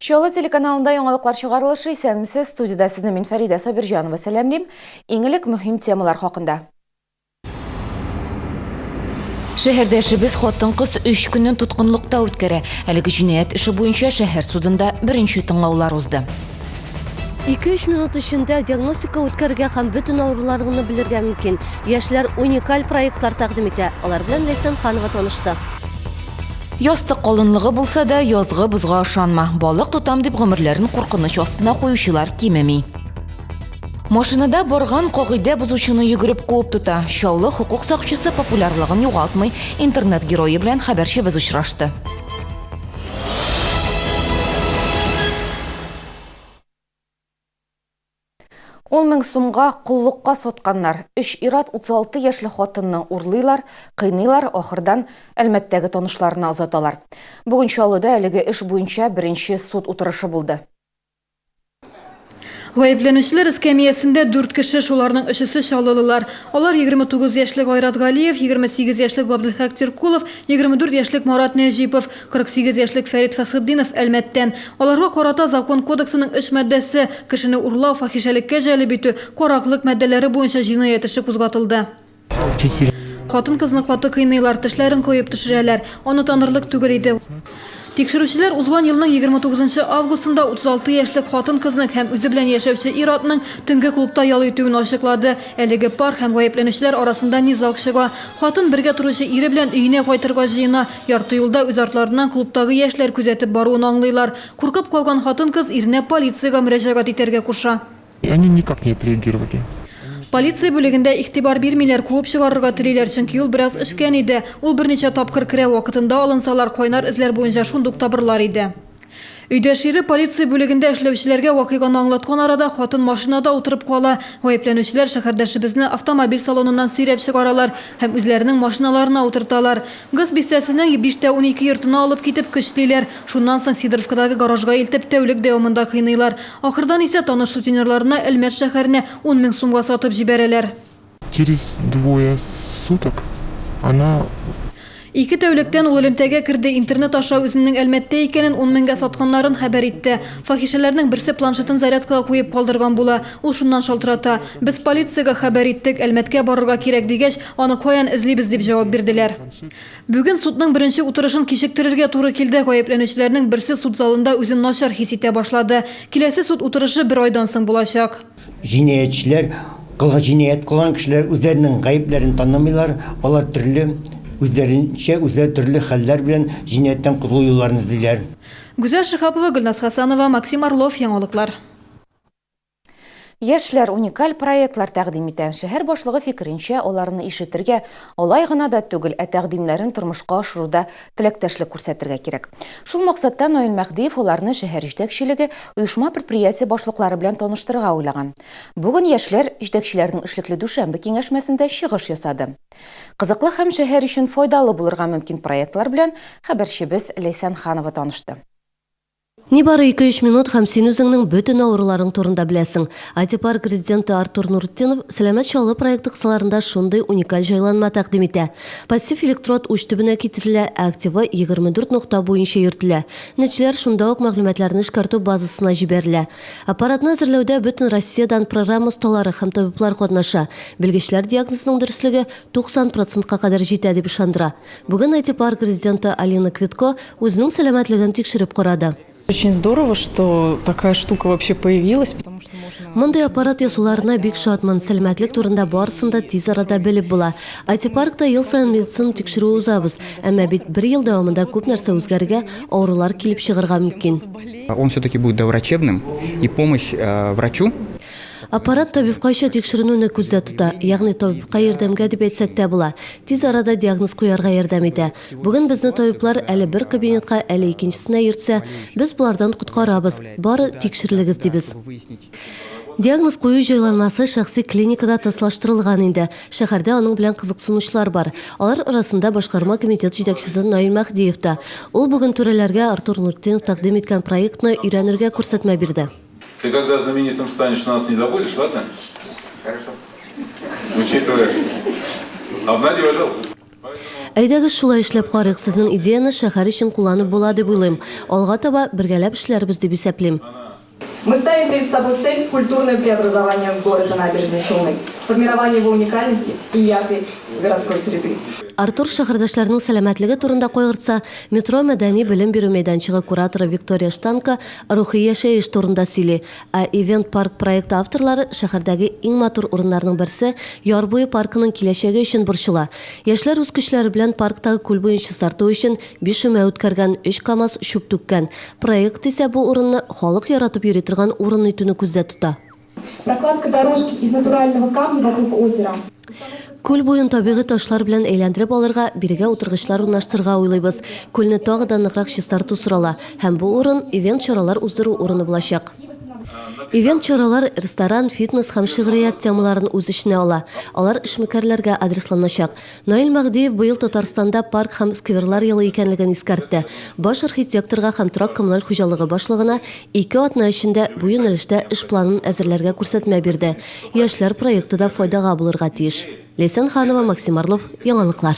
Чаллы телеканалында яңалыклар чыгарылышы исәнмесез. Студиядә сезне мин Фәридә Сабирҗанова сәламлим. Иң элек мөһим темалар хакында. Шәһәрдәшебез хатын-кыз өч көнен тоткынлыкта үткәрә. Әлеге җинаять эше буенча шәһәр судында беренче тыңлаулар узды. Ике-өч минут эчендә диагностика үткәрергә һәм бөтен авыруларыңны белергә мөмкин. Яшьләр уникаль проектлар тәкъдим итә. Алар белән Ләйсән Ханова танышты. Ястык калынлыгы булса да, язгы бозга ышанма. Балык тотам дип гомерләрен куркыныч астына куючылар кимеми. Машинада барган кагыйдә бозучыны йөгереп куып тота. Чаллы хокук сакчысы популярлыгын югалтмый, интернет герое белән хәбәрчебез очрашты. Ун мең сумга коллыкка сатканнар. Өч ир-ат 36 яшьле хатынны урлыйлар, кыйныйлар, ахырдан Әлмәттәге танышларына озаталар. Бүген Чаллыда әлеге эш буенча беренче суд утырышы булды. Гаепләнүчеләр эскәмиясендә дүрт кеше, шуларның өчесе чаллылылар. Алар, 29 яшьлек Айрат Галиев, 28 яшьлек Габделхак Тиркулов, 24 яшьлек Марат Нәҗипов, 48 яшьлек Фәрит Фәсхетдинов Әлмәттән. Аларга карата Закон кодексының өч маддәсе, кешене урлау, фахишәлеккә җәлеп итү, караклык маддәләре буенча җинаять эше кузгатылды. Хатын-кызны каты кыйныйлар, тешләрен коеп төшерәләр. Аны танырлык түгел иде. Тикшерүчеләр узган елның 29 нчы августында 36 яшьлек хатын-кызның һәм үзе белән яшәүче ир-атның төнге клубта ял итүен ачыклады. Әлеге пар һәм гаепләнүчеләр арасында низаг чыга. Хатын бергә торучы ире белән өенә кайтырга җыена. Ярты юлда үз артларыннан клубтагы яшьләр күзәтеп баруын аңлыйлар. Куркып калган хатын-кыз иренә полициягә мөрәҗәгать итәргә куша. Они никак не отреагировали. Полиция бүлегендә игътибар бирмиләр, куып чыгарырга телиләр, чөнки ул бераз эчкән иде. Ул берничә тапкыр керә, вакытында алынсалар, кайнар эзләр буенча шундук табырлар иде. Өйдәш ире полиция бүлегендә эшләүчеләргә вакыйганы аңлаткан арада, хатын машинада утырып кала. Гаепләнүчеләр шәһәрдәшебезне автомобиль салоныннан сөйрәп чыгаралар һәм үзләренең машиналарына утырталар. Гыз бистәсенең биш тә 12 йортына алып китеп көчлиләр. Шуннан соң Сидоровкадагы гаражга илтеп, тәүлек дәвамында кыйныйлар. Ахырдан исә таныш сутенерларына Әлмәт шәһәренә ун мең сумга сатып җибәрәләр. Через двое суток она. Ике тәүлектән ул элемтәгә керде, интернет аша үзенең Әлмәттә икәнен, ун меңгә сатканнарын хәбәр итте. Фахишәләрнең берсе планшетын зарядкага куеп калдырган була. Ул шуннан шалтырата. Без полициягә хәбәр иттек, Әлмәткә барырга кирәк, дигәч, аны каян эзлибез, дип җавап бирделәр. Бүген судның беренче утырышын кичектерергә туры килде, гаепләнүчеләрнең берсе суд залында үзен начар хис итә башлады. Киләсе суд утырышы бер айдан соң булачак. Җинаятьчеләр, кылган җинаять кылган кешеләр үзләренең гаепләрен танымыйлар, алар төрле, үзләренчә, үзләре төрле хәлләр белән җинаятьтән котылу юлларын эзлиләр. Гүзәл Шиһапова, Гөлназ Хәсәнова, Максим Орлов, Яңалыклар. Яшьләр уникаль проектлар тәкъдим итә. Шәһәр башлыгы фикеренчә, аларны ишетергә, алай гына да түгел, ә тәкъдимнәрен тормышка ашыруда теләктәшлек күрсәтергә кирәк. Шул максатта Наил Мәһдиев аларны шәһәр җитәкчелеге, оешма-предприятие башлыклары белән таныштырырга уйлаган. Бүген яшьләр җитәкчеләрнең эшлекле дүшәмбе киңәшмәсендә чыгыш ясады. Кызыклы һәм шәһәр өчен файдалы булырга мөмкин проектлар белән хәбәрчебез Ләйсән Ханова танышты. Нибары ике-өч минут һәм син үзеңнең бөтен авыруларың турында беләсең. IT-парк резиденты Артур Нуртдинов Сәламәт Чаллы проекты кысаларында шундый уникаль җайланма тәкъдим итә. Пассив электрод уч төбенә китерелә, ә активы 24 нокта буенча йөртелә. Нәтиҗәләр шунда ук мәгълүматларны эшкәртү базасына җибәрелә. Аппаратны әзерләүдә бөтен Россиядән программа осталары һәм табиблар катнаша. Белгечләр диагнозның дөреслеге 90 процентка кадәр җитә дип ышандыра. Бүген IT-парк резиденты Алина Квитко үзенең сәламәтлеген тикшереп карады. Очень здорово, что такая штука вообще появилась, потому что можно. Мондый аппарат ясауларына бик шатмын. Сәламәтлек турында барысын да тиз арада белеп була. IT-паркта ел саен медицина тикшерүе узабыз. Әмма бит бер ел дәвамында күп нәрсә үзгәрергә, авырулар килеп чыгарга мөмкин. Он все-таки будет доврачебным и помощь врачу. Аппарат табибкача тикшеренүне күздә тота, ягъни табибка ярдәмгә дип әйтсәк тә була. Тиз арада диагноз куярга ярдәм итә. Бүген безне табиблар әле бер кабинетка, әле икенчесенә йөртсә, без болардан коткарабыз, бары тикшерелегез дибез. Диагноз кую җайланмасы шәхси клиникада тестлаштырылган инде. Шәһәрдә аның белән кызыксынучылар бар. Алар арасында башкарма комитет җитәкчесе Наил Мәһдиев та. Ул бүген түрәләргә Артур Нуртдинов тәкъдим иткән проектны өйрәнергә күрсәтмә бирде. Ты когда знаменитым станешь, нас не забудешь, ладно? Хорошо. Учитывая. Обнадежил. Әйдәгез шулай эшләп карыйк, сезнең идеяне шәһәр өчен кулланып була дип уйлыйм. Алга таба бергәләп эшләрбез дип исәплим. Мы ставим перед собой цель, культурное преобразование города Набережные Челны, формирование его уникальности и яркой городской среды. Артур шәһәрдәшләренең сәламәтлеге турында кайгыртса, Метро мәдәни-белем бирү мәйданчыгы кураторы Виктория Штанко рухи яшәеш турында сөйли. Ә Ивент парк проекты авторлары шәһәрдәге иң матур урыннарның берсе, Яр буе паркының киләчәге өчен борчыла. Яшьләр үз көчләре белән парктагы күл буен чистарту өчен биш өмә үткәргән, өч КАМАЗ чүп түккән. Проект исә бу урынны халык яратып йөри торган урын итүне күздә тота. Прокладка дорожки из натурального камня вокруг озера. Күл буен табигый ташлар белән әйләндереп алырга, бирегә утыргычлар урнаштырырга уйлыйбыз. Күлне тагы да ныграк чистарту сорала һәм бу урын ивент-чаралар уздыру урыны булачак. Ивент-чаралар ресторан, фитнес һәм шигърият темаларын үз эченә ала. Алар эшмәкәрләргә адресланачак. Наил Мәһдиев быел Татарстанда парк һәм скверлар елы икәнлеген искәртте. Баш архитекторга һәм торак-коммуналь хуҗалыгы башлыгына ике атна эчендә бу юнәлештә эш планын әзерләргә күрсәтмә бирде. Яшьләр проекты да файдага булырга тиеш. Ләйсән Ханова, Максим Орлов, Яңалыклар.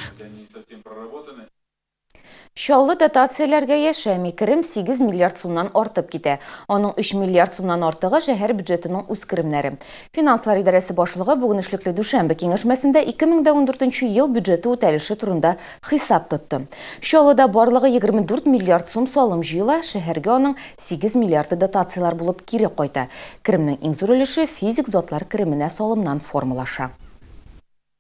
Чаллы дотацияләргә яшәми, керем 8 миллиард сумнан артып китә. Аның 3 миллиард сумнан артыгы шәһәр бюджетының үз керемнәре. Финанслар идарәсе башлыгы бүген эшлекле дүшәмбе киңәшмәсендә 2014 ел бюджеты үтәлеше турында хисап тотты. Чаллыда барлыгы 24 миллиард сум салым җыела, шәһәргә аның 8 миллиарды дотацияләр булып кире кайта. Керемнең иң зур өлеше физик затлар кеременә салымнан формалаша.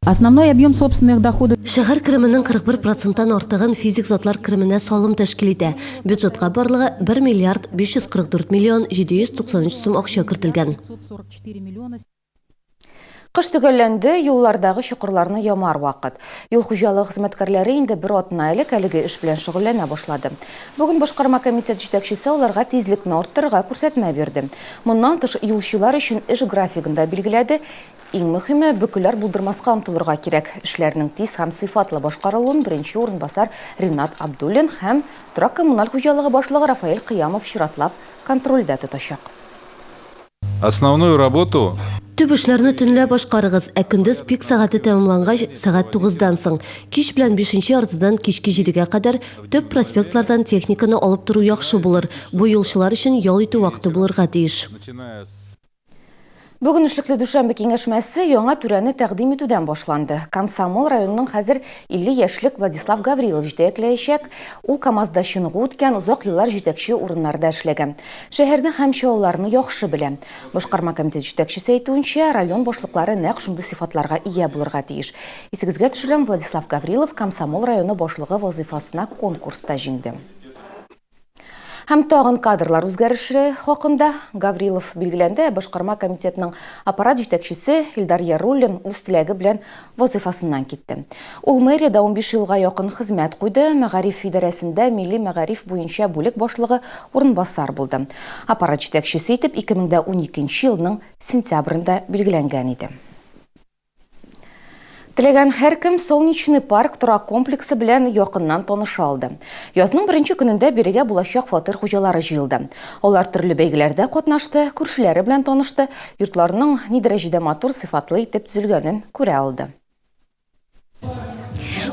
Основной объем собственных доходов. Шәһәр кеременең 41 проценттан артыгын физик затлар кеременә салым тәшкил итә. Бюджетка барлыгы 1 миллиард 544 миллион 793 сум акча кертелгән. Кыш төгәлләнде, юллардагы чокырларны ямар вакыт. Юл хуҗалыгы хезмәткәрләре инде бер атна элек әлеге эш белән шөгыльләнә башлады. Бүген башкарма комитет җитәкчесе аларга тизлекне арттырырга күрсәтмә бирде. Моннан тыш, юлчылар өчен эш графигын да билгеләде. Иң мөһиме, бөкеләр булдырмаска омтылырга кирәк. Эшләрнең тиз һәм сыйфатлы башкарылуын беренче урынбасар Ринат Абдуллин һәм торак-коммуналь хуҗалыгы башлыгы Рафаэль Кыямов чиратлап контрольдә тотачак. Основную работу. Төп эшләрне төнлә башкарыгыз, ә көндез пик сәгате тәмамлангач, сәгать тугыздан соң. Кич белән бишенче яртыдан кичке җидегә кадәр төп проспектлардан техниканы алып тору яхшы булыр. Бу юлчылар өчен ял итү вакыты булырга тиеш. Бүген эшлекле дүшәмбе киңәшмәсе яңа түрәне тәкъдим итүдән башланды. Комсомол районының хәзер 50 яшьлек Владислав Гаврилов җитәкләячәк. Ул КАМАЗда чыныгу үткән, озак еллар җитәкче урыннарда эшләгән. Шәһәрне һәм Чаллыларны яхшы белә. Башкарма комитет җитәкчесе әйтүенчә, район башлыклары нәкъ шундый сыйфатларга ия булырга тиеш. Исегезгә төшерәм, Владислав Гаврилов Комсомол районы башлыгы вазыйфасына конкурста җиңде. Һәм тагын кадрлар үзгәреше хакында Гаврилов билгеләнде. Башкарма комитетның аппарат җитәкчесе Илдар Яруллин үз теләге белән вазыйфасыннан китте. Ул мэриядә 15 елга якын хезмәт куйды, мәгариф идарәсендә милли мәгариф буенча бүлек башлыгы урынбасар булды. Аппарат җитәкчесе итеп 2012 елның сентябрендә билгеләнгән иде. Теләгән һәркем Солнечный парк торак комплексы белән якыннан таныша алды. Язның беренче көнендә бирегә булачак фатир хуҗалары җыелды. Алар төрле бәйгеләрдә катнашты, күршеләре белән танышты, йортларының ни дәрәҗәдә матур, сыйфатлы итеп төзелгәнен күрә алды.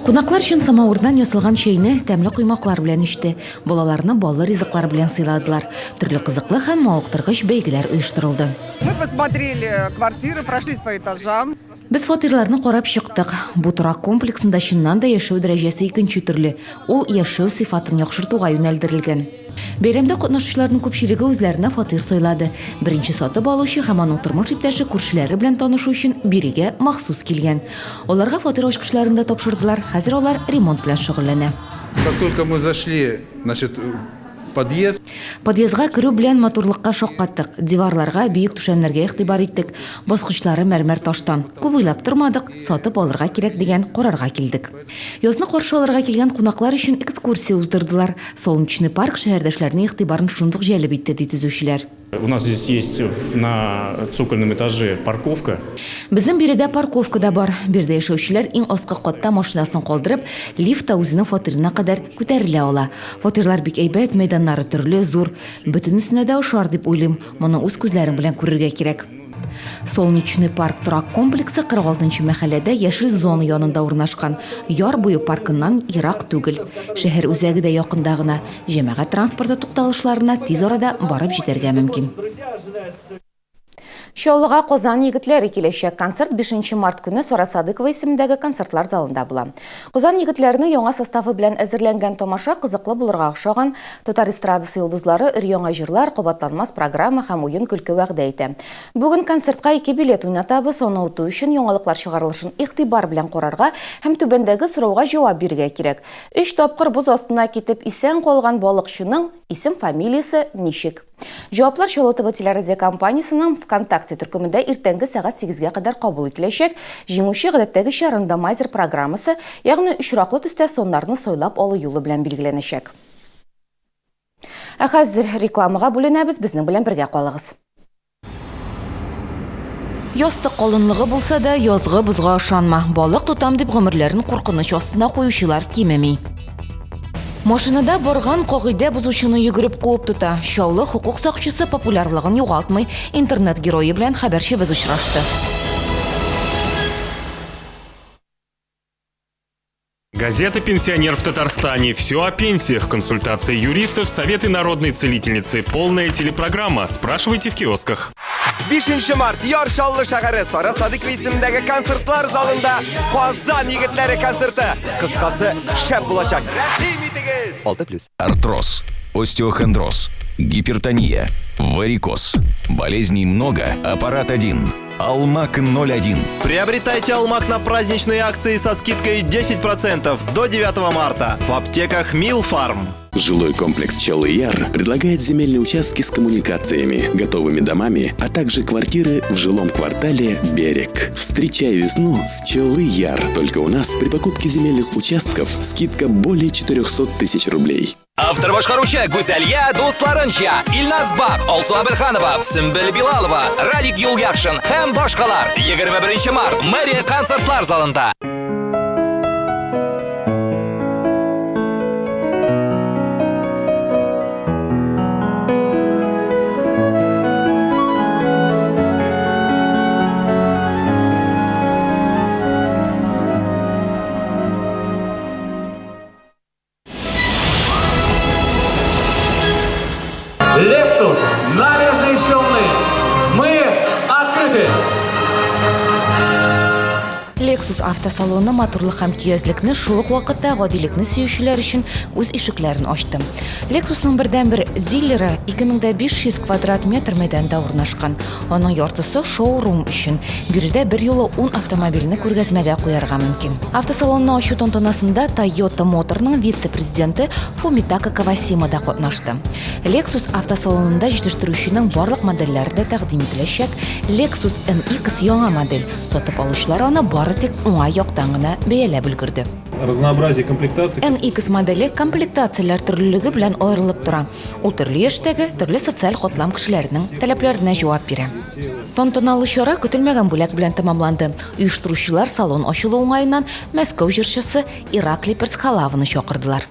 Кунаклар чын самавырдан ясалган чәйне тәмле коймаклар белән эчте, балаларны баллы ризыклар белән сыйладылар. Төрле кызыклы һәм мавыктыргыч бәйгеләр оештырылды. Мы посмотрели квартиры, прошлись по этажам. Без фатирларны карап чыктык. Бу торак комплексында чыннан да яшәү дәрәҗәсе икенче төрле. Ул яшәү сыйфатын яхшыртуга юнәлдерелгән. Бәйрәмдә катнашучыларның күпчелеге үзләренә фатир сайлады. Беренче сатып алучы һәм аның тормыш иптәше күршеләре белән танышу өчен бирегә махсус килгән. Аларга фатир ачкычларын да тапшырдылар, хәзер алар ремонт белән шөгыльләнә. Как только мы зашли, значит, Подъезд. Подъездга керү белән матурлыкка шаккаттык. Диварларга, биек түшәмнәргә игътибар иттек. Баскычлары мәрмәр таштан. Күп уйлап тормадык, сатып алырга кирәк дигән карарга килдек. Язны каршы алырга килгән кунаклар өчен экскурсия уздырдылар. Солнечный парк шәһәрдәшләрнең игътибарын шундук җәлеп итте, ди төзүчеләр. У нас здесь есть на цокольном этаже парковка. Безнең биредә парковка да бар. Биредә яшәүчеләр иң аскы катта машинасын калдырып, лифтта үзенең фатирына кадәр күтәрелә ала. Фатирлар бик әйбәт, мәйданнары төрле, зур. Бөтенесенә дә ошар дип уйлыйм. Моны үз күзләрең белән күрергә кирәк. Солнечный парк торак комплексы 46 нчы мәхәлләдә яшел зона янында урнашкан, яр буе паркыннан ерак түгел. Шәһәр үзәге дә якында гына, җәмәгать транспорты тукталышларына тиз арада барып җитәргә мөмкин. Чаллыга Казан егетләре киләчәк. Концерт 5 март көне Сара Садыкова исемендәге концертлар залында була. Казан егетләренең яңа составы белән әзерләнгән тамаша кызыклы булырга охшаган. Татар эстрадасы йолдызлары өр-яңа җырлар, кабатланмас программа һәм уен-көлке вәгъдә итә. Бүген концертка ике билет уйнатабыз. Аны оту өчен яңалыклар чыгарылышын игътибар белән карарга һәм түбәндәге сорауга җавап бирергә кирәк. Өч тапкыр боз астына китеп исән калган балыкчының исем-фамилиясе ничек? Җаваплар Чаллы ТВ телерадиокомпаниясенең ВКонтакте төркемендә иртәнге сәгать сигезгә кадәр кабул ителәчәк. Җиңүче гадәттәгечә рандомайзер программасы, ягъни очраклы төстә саннарны сайлап алу юлы белән билгеләнәчәк. Ә хәзер рекламага бүленәбез, безнең белән бергә калыгыз. Ястык калынлыгы булса да, язгы бозга ышанма. Балык тотам дип гомерләрен куркыныч астына куючылар кимеми. Машинада барган кагыйдә бозучыны йөгереп куып тота. Чаллы хокук сакчысы популярлыгын югалтмый. Интернет герое белән хәбәрчебез очрашты. Газета «Пенсионер в Татарстане». Все о пенсиях, консультации юристов, советы народной целительницы, полная телепрограмма. Спрашивайте в киосках. 5 март Яр Чаллы шәһәре Сара Садыкова исемендәге концертлар залында Казан егетләре концерты. Кыскасы, шәп булачак. Рәхим итегез! 6 плюс. Артроз, остеохондроз, гипертония, варикоз. Болезней много, аппарат один. Алмак 01. Приобретайте Алмак на праздничные акции со скидкой 10% до 9 марта в аптеках Милфарм. Жилой комплекс Челы-Яр предлагает земельные участки с коммуникациями, готовыми домами, а также квартиры в жилом квартале «Берег». Встречай весну с Челы-Яр. Только у нас при покупке земельных участков скидка более 400 тысяч рублей. Автор башкаручы Гүзәлия дусларынча Илназ Бак, Алсу Әбелханова, Сөмбел Билалова, Радик Юлъякшин һәм башкалар. 21 март Мэрия концертлар залында. Lexus, набережные Челны. Мы открыты! Lexus автосалоны матурлык һәм көязлекне, шул ук вакытта гадилекне сөючеләр өчен үз ишекләрен ачты. Lexusның бердәнбер дилеры 2500 квадрат метр мәйданда урнашкан. Аның яртысы шоу-рум өчен. Биредә берьюлы ун автомобильне күргәзмәгә куярга мөмкин. Автосалонны ачу тантанасында Toyota Motor-ның вице-президенты Фумитака Кавасима да катнашты. Lexus автосалонында җитештерүченең барлык модельләре дә тәкъдим ителәчәк. Lexus NX яңа модель. Сатып алучылар аны бары тик уңай яктан гына бәяләп өлгерде. Разнообразие комплектаций. NX моделе комплектацияләр төрлелеге белән аерылып тора. Ул төрле яшьтәге, төрле социаль катлам кешеләренең таләпләренә җавап бирә. Тантаналы чара көтелмәгән бүләк белән тәмамланды. Оештыручылар салон ачылу уңаеннан Мәскәү җырчысы Ираклий Персхалаваны чакырдылар.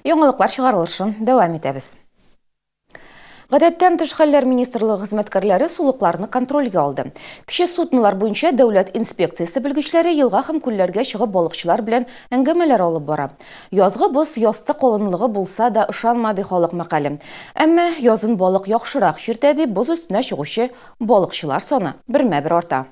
Яңалыклар чыгарылышын дәвам итәбез. Гадәттән тыш хәлләр министрлыгы хезмәткәрләре сулыкларны контрольгә алды. Кече суднолар буенча дәүләт инспекциясе белгечләре елга һәм күлләргә чыгып балыкчылар белән әңгәмәләр алып бара. Язгы боз ястык калынлыгы булса да ышанма, ди халык мәкале. Әмма язын балык яхшырак чиртә дип боз өстенә чыгучы балыкчылар саны бермә-бер арта.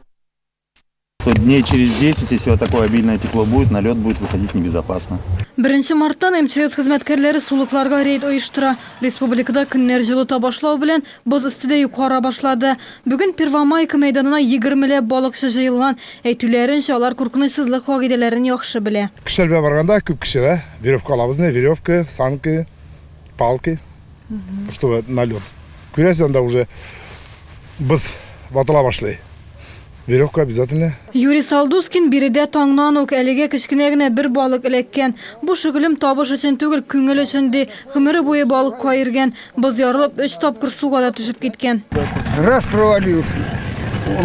Дней через 10, если вот такое обильное тепло будет, на лед будет выходить небезопасно. Беренче марттан МЧС хезмәткәрләре сулыкларга рейд оештыра. Республикада көннәр җылыта башлау белән боз өсте дә юкара башлады. Бүген Первомайка мәйданына егермеләп балыкчы җыелган. Әйтүләренчә, алар куркынычсызлык кагыйдәләрен яхшы белә. Кешеләр белән барганда күп кеше, да, веревка алабыз, не, веревка, санки, палки, чтобы на лед. Күрәсез, анда уже боз ватыла башлый. Веревка обязательно. Юрий Салдускин биредә таңнан ук, әлегә кечкенә генә бер балык эләккән. Бу шөгылем табыш өчен түгел, күңел өчен, ди. Гомере буе балыкка йөргән. Боз ярылып, өч тапкыр суга да төшеп киткән. Раз провалился,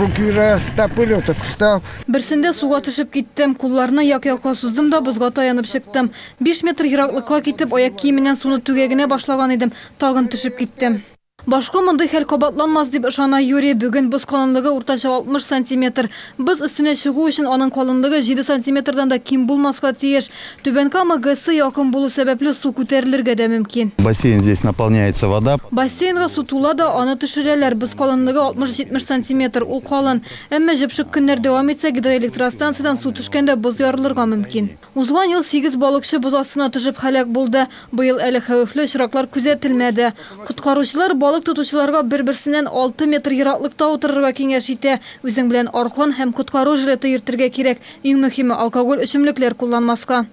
руки растопырил, так встал. Берсендә суга төшеп киттем. Кулларны як-якка суздым да бозга таянып чыктым. Биш метр ераклыкка китеп, аяк киеменнән суны түгә генә башлаган идем, тагын төшеп киттем. Башка мондый хәл кабатланмас, дип ышана Юрий. Бүген боз калынлыгы уртача 60 сантиметр. Боз өстенә чыгу өчен аның калынлыгы җиде сантиметрдан да ким булмаска тиеш. Түбән Кама ГЭСы якын булу сәбәпле, су күтәрелергә дә мөмкин. Бассейн здесь наполняется вода. Бассейнга су тула да, аны төшерәләр. Боз калынлыгы 60-70 сантиметр, ул калын. Әмма җепшек көннәр дәвам итсә, гидроэлектростанциядән су төшкәндә боз ярылырга мөмкин. Узган ел сигез балыкчы боз астына төшеп һәлак булды. Быел әле хәвефле очраклар күзәтелмәде. Коткаручылар балык тотучыларга бер-берсеннән алты метр ераклыкта утырырга киңәш итә. Үзең белән аркан һәм коткару жилеты йөртергә кирәк. Иң мөһиме, алкоголь эчемлекләр кулланмаска.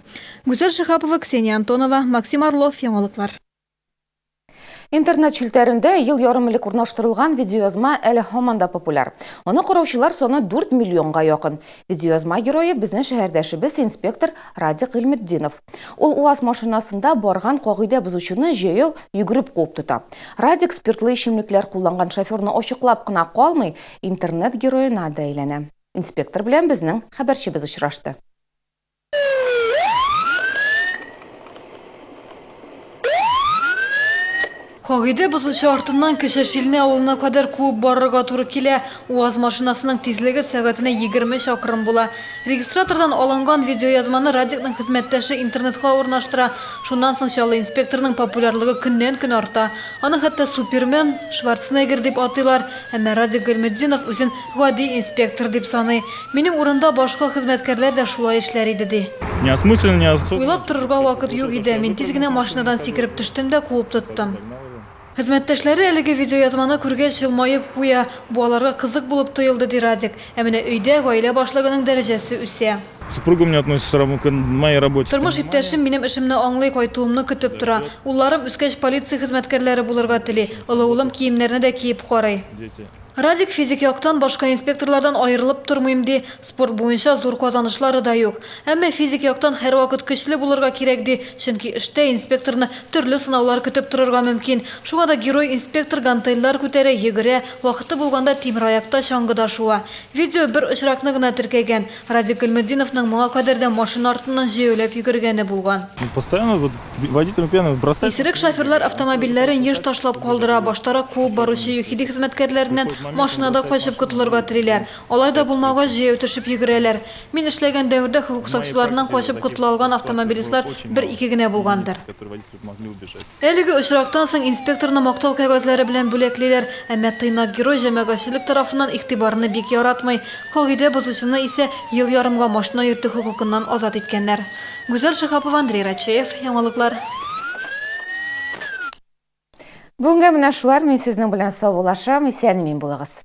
Гүзәл Шиһапова, Ксения Антонова, Максим Орлов, Яңалыклар. Интернет челтәрендә ел ярым элек урнаштырылган видеоязма әле һаман да популяр. Аны караучылар саны 4 миллионга якын. Видеоязма герое безнең шәһәрдәшебез инспектор Радик Гыйльметдинов. Ул УАЗ машинасында барган кагыйдә бозучыны җәяү йөгереп куып тота. Радик спиртлы эчемлекләр кулланган шоферны ачыклап кына калмый, интернет героена да әйләнә. Инспектор белән безнең хәбәрчебез очрашты. Кагыйдә бозучы артыннан Кече Шилнә авылына кадәр куып барырга туры килә. УАЗ машинасының тизлеге сәгатенә 20 чакрым була. Регистратордан алынган видеоязманы Радикның хезмәттәше интернетка урнаштыра. Шуннан соң Чаллы инспекторының популярлыгы көннән-көн арта. Аны хәтта Супермен, Шварценеггер дип атыйлар. Әмма Радик Гыйльметдинов үзен гади инспектор дип саный. Минем урында башка хезмәткәрләр дә шулай эшләр иде, ди. Неосмысленно, неосознанно. Уйлап торырга вакыт юк иде, мин тиз генә машинадан сикереп төштем дә куып тоттым. Хезмәттәшләре әлеге видеоязманы күргәч елмаеп куя. Бу аларга кызык булып тоелды, ди Радик. Ә менә өйдә гаилә башлыгының дәрәҗәсе үсә. Супруга у меня относится к моей работе. Тормыш иптәшем минем эшемне аңлый, кайтуымны көтеп тора. Улларым үскәч полиция хезмәткәрләре булырга тели. Олы улым киемнәрне дә киеп карый. Дети. Радик физик яктан башка инспекторлардан аерылып тормыйм, ди. Спорт буенча зур казанышлары да юк. Әмма физик яктан һәрвакыт көчле булырга кирәк, ди. Чөнки эштә инспекторны төрле сынаулар көтеп торырга мөмкин. Шуңа да герой-инспектор гантельләр күтәрә, йөгерә, вакыты булганда тимераякта, чаңгыда шуа. Видео бер очракны гына теркәгән. Радик Гыйльметдиновның моңа кадәр дә машина артыннан җәяүләп йөгергәне булган. Постоянно вот водитель пьяный бросает. Исерек шоферлар автомобильләрен еш ташлап калдыра, баштарак куып баручы ЮХИДИ хезмәткәрләреннән машинада качып котылырга телиләр. Алай да булмагач, җәяү төшеп йөгерәләр. Мин эшләгән дәвердә хокук сакчыларыннан качып котыла алган автомобилистлар бер-ике генә булгандыр. Әлеге очрактан соң инспекторны мактау кәгазьләре белән бүләклиләр. Әмма тыйнак герой җәмәгатьчелек тарафыннан игътибарны бик яратмый. Кагыйдә бозучыны исә ел ярымга машина йөртү хокукыннан азат иткәннәр. Гүзәл Шиһапова, Андрей Рачеев, Яңалыклар. Бүгенгә менә шулар, мин сезнең белән саубуллашам, исән-имин булыгыз.